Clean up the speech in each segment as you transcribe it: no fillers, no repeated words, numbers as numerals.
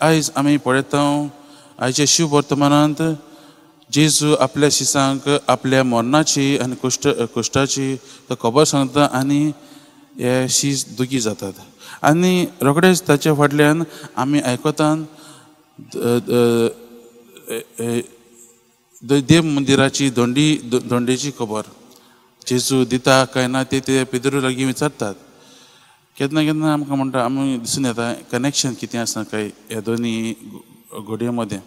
आयज आमी पळयता आयच्या शिव वर्तमानांत जेजू आपल्या शिसांक आपल्या मरणाची आनी कश्टाची तो खबर सांगता आनी हे शीस दुखी जातात आनी रोखडेच ताच्या फाटल्यान आमी आयकतात देव मंदिराची दोंडेची खबर जेजू दिता काय ना ते ते पेद्रू लागीं विचारतात. केन्ना केन्ना आमकां म्हणटा आमी दिसून येता कनेक्शन कितें आसा काय ह्या दोनी घडये मदें.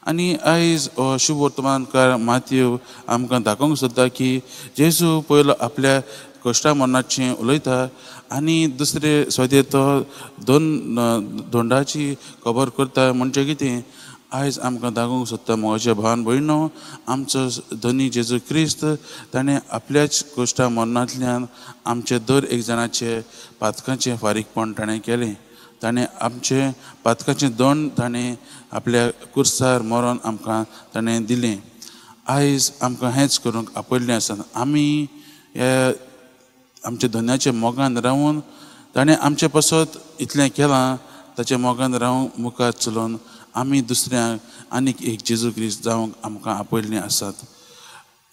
आनी आयज शुभ वर्तमानकार माथ्यू आमकां दाखोवंक सोदता की जेजू पयलो आपल्या कश्टा मरणाचें उलयता आनी दुसरे सुवातेर तो दोन दोंडाची खबर करता. म्हणजे कितें आयज आमकां दाखोवंक सोदता म्हज्या भावान भयणो आमचो धनी जेजू क्रिस्त ताणें आपल्याच कश्टा मरणांतल्यान आमचे दर एक जाणाचे पातकाचें फारीकपण ताणें केलें. ताणें आमचें पातकाचें दोंड ताणें आपल्या कुर्सार मरोन आमकां ताणें दिलें. आयज आमकां हेंच करूंक आपयल्लें आसा. आमी ह्या आमच्या धन्याच्या मोगान रावून ताणें आमचे पासत इतलें केलां ताच्या मोगान रावून मुखार चलोवन आमी दुसऱ्यांक आनीक एक जेजू क्रिस्त जावंक आमकां आपयल्लीं आसात.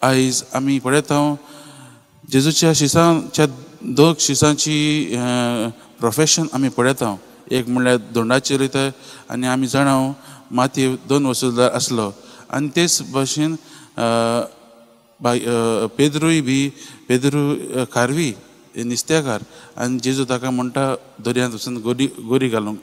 आयज आमी पळयता जेजूच्या शिसांच्या दोग शिसांची प्रोफेशन आमी पळयता. एक म्हणल्यार दोंडाचेर वयता आनी आमी जाणा माथ्यू 2 वसुलदार आसलो आनी तेच भाशेन पेद्रूय बी पेद्रू खारवी नुस्तेकार आनी जेजू ताका म्हणटा दर्यांत वचून गोरी घालूंक.